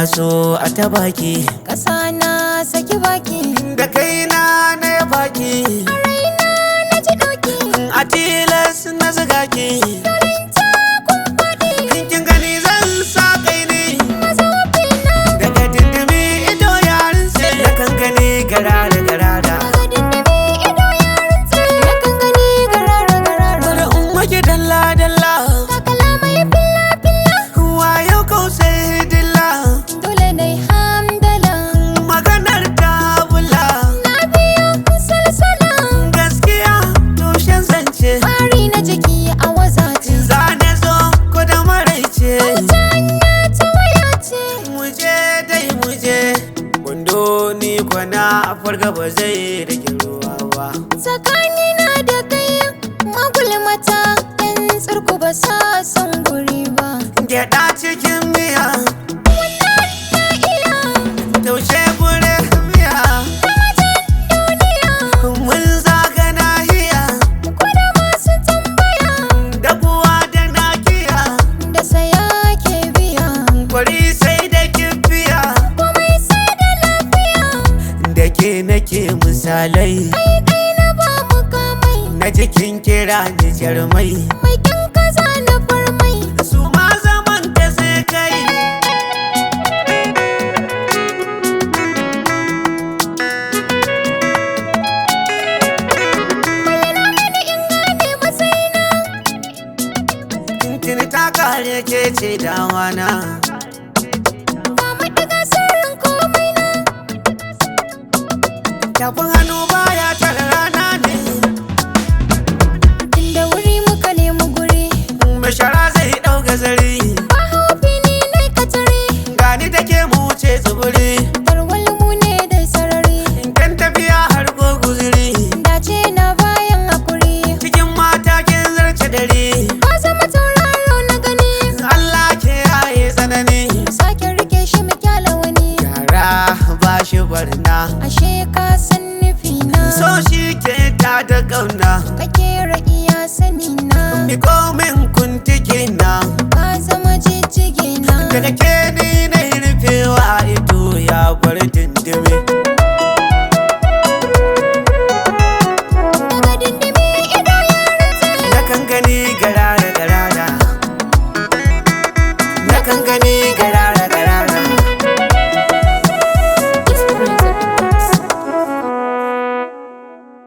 So a tabaki. Ƙasa na saki baki. Da kaina na ya baki. A raina na ji ɗauki. A tilas na zuga ki. Domin ta kun faɗi. In kin gani zan sa kai ne. Maza wafina. Daga dindimi ido yarin sai na kan gani garara garara. Daga dindimi ido ya rantse. Na kan gani garara garara. Bari in maki dalla dalla. Ga kalamai filla filla. Wayo kau sai dilla. Dole na yi hamdala. Maganar tabula. Na biyo salsala. Gaskiya tushen zance. Tsari na jiki a wazace. Zane zo ko da maraice. Tanya ta waya ce. Muje dai muje. Wando ni kwana a farga ba zai rage ruwa ba. Tsakanina da kai magulmata yan tsirku ba sa son guri ba. Gyaɗa cikin miya. Wannan na iya. Taushe fure miya. Namijin duniya. Mun zaga nahiya. Ko da masu tambaya. Dabuwa da nakiya. Da saya ke biya. Kwari sai da kifiya. Komai sai da lafiya. Da ke nake misalai. Ai dai na ba mu kamai. Na jikin kira ni jarmai. Mai kyan kaza na farmai. Su ma zaman ta sai kai. Bayyana mini in gane matsayina. Tintini ta kare ke ce dawana. Ba maɗiga sirrin komai na. Tafin hannu baya tara rana ne. Tun da wuri muka nemi guri. Mashara zai ɗau gazari. Ba haufi ni nai katare. Gani take mu wuce tsibiri.